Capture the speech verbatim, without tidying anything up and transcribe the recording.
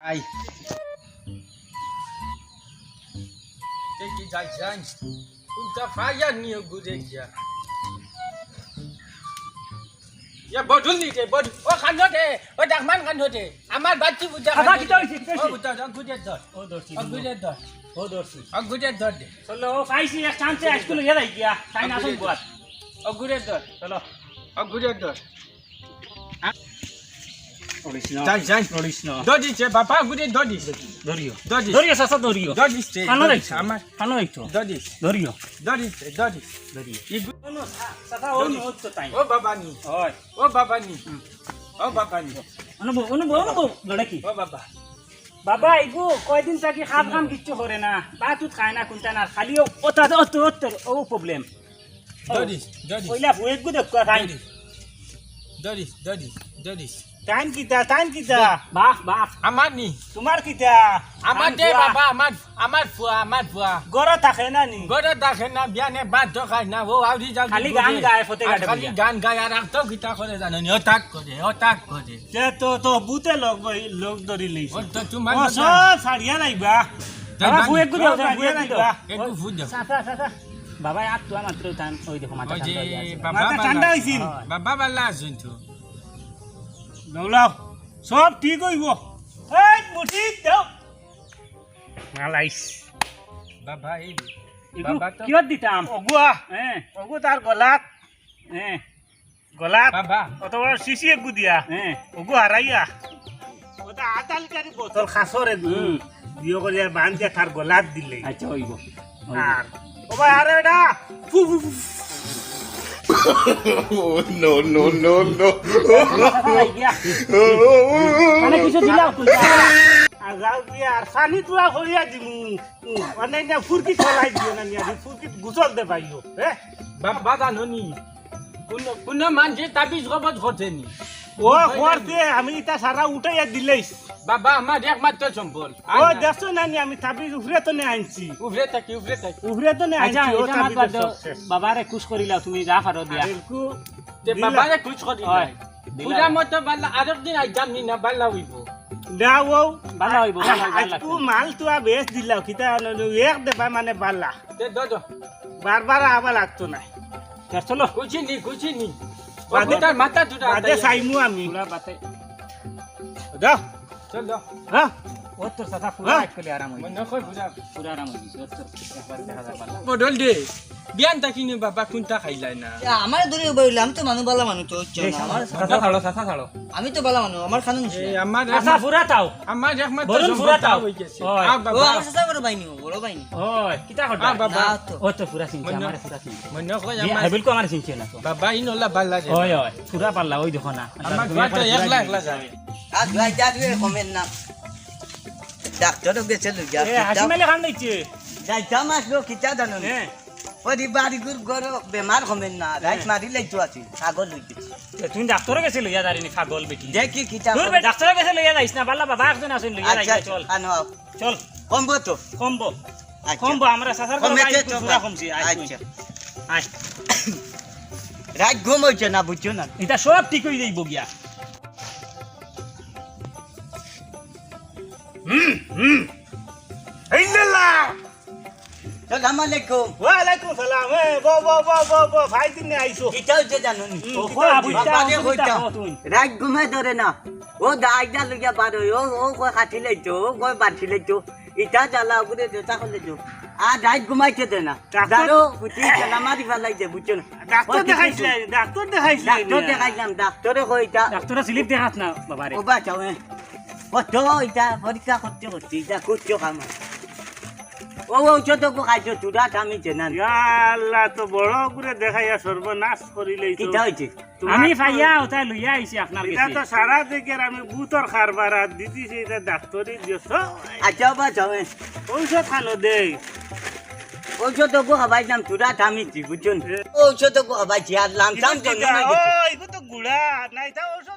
আই। দেখি যাই, যাই। কোনটা ফায়ার নিয়ে ঘুরে গিয়া। ইয়া বদল নি দে, বদল। ও কান্দো দে, ও ডাকমান কান্দো দে। আমার বাচ্চি বুঝা কান্দো দে। কিতা হইছে, কিতা হইছে? ও বুঝা, ও ঘুরে ধর। ও ধরছি, ও ঘুরে ধর। ও ধরছি। ও ঘুরে ধর দে। চলো, ও পাইছি, এক চান্সে আজকে লইয়া যাই গিয়া। তাই না, আসুন বুয়ার। ও ঘুরে ধর। চলো। ও ঘুরে ধর। লড়িস না। যাই, যাই। লড়িস না। দড়ি দে, বাবা, ঘুরে দড়ি। ধরিও। দড়ি। ধরিও, চাচা, ধরিও। দড়ি দে, কানো দড়ি। রাখছো? আমার কানো রাখছো? দড়ি। ধরিও। দড়ি দে, দড়ি। ধরিও। ই গু- ও নো, চা-, চাচা, ও দড়ি। নো, ও তো তাই। ও বাবা নি। হয়। ও বাবা নি। হুম। ও বাবা নি। অনুভব, অনুভব, অনুভব, লড়ে কি? ও বাবা। বাবা, ইগু কয়দিন থাকি খাম খাম কিচ্ছু করে না। ভাত উত খায় না, কোনটা না। খালি ও, ও তা-, ও তো, ও তো, ও problem। ও, দড়ি, দড়ি। কইলা ফুয়েকগু দেখ, কয় খাই। দড়ি। দড়ি, দড়ি, দড়ি। টাইম কিতা, টাইম কিতা? বাহ, বাহ। আমার নি। তোমার কিতা? আমার দে বাবা, আমার, আমার ফুয়া, আমার ফুয়া। ঘরো থাকে না নি? ঘরো থাকে না, বিয়ানে ভাত তো খায় না, ও আউরি যাও খালি গান গায়, ফতে আর গাটে খালি বইয়া। গান গায়, আর আর তো কিতা করে জানো নি? ও তাক করে, ও তাক করে। তে তো, তো বুতে লগ বই, লগ ধরি লইছে। ও তো তোমার ও কথা। সব ছাড়িয়া লাইবা। তাই আমার বাবা, ফুয়েকগু দাও, সব ছাড়িয়া ফুয়েকগু দাও। লাইবা। একটু ফুট দাও। চাচা, চাচা। বাবা, আর তো আমার তো টান, ওই দেখো, মাথা ওই যে ঠান্ডা হয়ে আছে। বাবা মাথা বালা ঠান্ডা আছইন। হইছে। বাবা বালা আছইন তো। দৌড়াও, সব ঠিক হইব। এই মুঠি দাও। মালাইস। বাবা, এই ইগু বাবা তো কিয়ত দিতাম? অগুয়া। হ্যাঁ। অগু তার গলাত। হ্যাঁ। গলাত। বাবা। অত বড় শিশি এগু দিয়া। হ্যাঁ। অগু হারাইয়া। ওটা আধা লিটারি বোতল খাসরে দু। হুম। দিও করিয়া বান্ধিয়া তার গলাত দিলে। আচ্ছা, হইব। আর, ও ভাই, আরে এটা। ফু, ফু, ফু। Oh, no, no, no, no। মানে কিছু দিলাও তুই। আর যাও কি আর পানি তুলা করিয়া দিমু। মানে না ফুরকি চলাই দিও না, নিয়া ফুরকি গুছল দে পাইও, হ্যাঁ? বাবা জানো নি? কোন, কোন মানষে তাবিজ কবজ করছে নি? ও করছে, আমি ইটা সারা উঠাইয়া দিলেইস। বাবা, আমার একমাত্র সম্বল। আর ও না। দেখছো না নি, আমি তাবিজ উফরে তো নে আনছি। উফরে থাকি, উফরে থাকি। উফরে তো নে আচ্ছা, আনছি, ও এটা আমার তাবিজ বাদ দাও। সব শেষ। বাবারে খুশ করিলাও তুমি, যা পারো দিয়া। আর একটু তে দিলা। বাবারে খুশ করি হয়। নাই। দিলা। পূজা মতো বাল্লা, আরেক দিন আইতাম নি না, বাল্লা হইব। না, ও। বাল্লা হইব, বাল্লা হইব, বাল্লা আজকু হইব। মাল তুয়া বেশ দিলাও, কিতা আনো, এক দেবা মানে বাল্লা। তে দো, দো। বারবার আবার লাগতো না। তে চলো। খুশি নি, খুশি নি। বাদে, ও তার মাথা দুটা বাদে আতাই আছে। চাইমু আমি। পুরা বাতে। যাও। চল, যাও। হ্যাঁ? ও তোর চাচা পুরা হ্যাঁ? এক কলি আরাম হইছে। মনে হয় পুরা। পুরা আরাম হইছে। ও তোর একবার দেখা যাক বালা। বদল দে। বিয়ান থাকি নি বাবা কোনটা খাইলাই না? এ, আমার দূরে উবাইলাম তো মানু বালা মানু তো হচ্ছে না। আমার চাচা ছাড়ো, চাচা ছাড়ো। আমি তো বালা মানু, আমার খানো নিছি। এই আমার চাচা পুরা তাও। আমার একমাত্র বলুন সম্বল পুরা তাও। তাও হয়ে গেছে। ওই। আ, ও বাবা। আমার চাচা বড় ভাই নি, বড় ভাই নি। ওই, কিতা করবা? আ, বাবা। না তো। ও তো পুরা চিনছে, মনে আমারে পুরা চিনছে। মনে হয় জি, আমার হেবিল কো আমারে চিনছে না তো। বাবা, ইন ওলা বালা রে। ওই, ওই, পুরা পাল্লা, ওই দেখো না। আমার বাবা তো একলা একলা যায়। আর ভাই যা দিয়ে কমেন না। ডাক্তারও গেছে লইয়া। এ, হাসি মালে খান দিচ্ছে। যাইতাম আসলো, কিতা জানো নি? হ্যাঁ। ওই বাড়ি ঘর ঘর বেমার কমেন না, রাইত হ্যাঁ। মারি লাইতো আছি, ছাগল লইতে। এ, তুমি ডাক্তারও গেছে লইয়া যারিনি, ছাগল বেটি। দেখি কিতা দূর করে। বে, ডাক্তারও গেছে লইয়া যাইস না, বালা বাবা একজন আছেন, লইয়া আচ্ছা, যাইস, আচ্ছা, চল। আনো, আও। চল। কমবো তো? কমবো। আচ্ছা। কমবো, আমরা চাচার ঘরে কমেছে বাইরে তো পুরা বা-, কমছি, আয় তুই। আচ্ছা। আয়। রাইত ঘুম হইছে না, বুঝছো না? এটা সব ঠিক হয়ে যাইব গিয়া। হুম, হুম। এই লে লা। সালাম আলাইকুম। ওয়ালাইকুম সালাম। এ, বো, বো, বো, বো, বো, ভাই দিনে আইছো। কিতা হইছে জানো নি? হুম, ও, কিতা কই হইছে? বাবা রে, কিতা কইতাম। কও তুমি? রাইত ঘুমে ধরে না। ও দাইদা লইয়া বার হই, ও, ও কয় কাঠি লাইতো, ও কয় বাটি লাইতো। ইটা জ্বালা ওগুরে যেটা করলে তো। আর রাইত ঘুমাইতে দে না। ডাক্তার দাঁড়ো, উঠি জ্বালা মারি ফালাই দে, বুঝছো না? ডাক্তার ও, দেখাইছিলে, ডাক্তার দেখাইছিলে ডাক্তার নি? দেখাইলাম, ডাক্তারে কয় ইটা। ডাক্তারে স্লিপ দেখাস না, বাবা রে। ও বাঁচাও, এ। কত ইটা পরীক্ষা করতে করতে ইটা করতে কাম। ও, ও, ঔষধ ওগু খাইছো, তুরা থামিছে না। ইয়া আল্লাহ, তো বড় করে দেখাইয়া সর্বনাশ করিলেই তো। কিতা হইছে? তোমার আমি তো পাইয়া ওটা লইয়া আইছি আপনার এটা গেছে। তো সারা দিকের আমি ভূতর কারবার আর দিদিছে, এটা ডাক্তারি দিও তো। আচ্ছা, বাবা, যাও, এ। ঔষধ খানো দেই। ঔষধ ওগু খাবাইলাম, তুরা থামিছি, বুঝছো নি? এ। ঔষধ ওগু খাবাইছি, আর লামসাম এটা জন্ম কিতা? নাই গেছে। ও, এগু তো গুড়া, না, এটা ঔষধ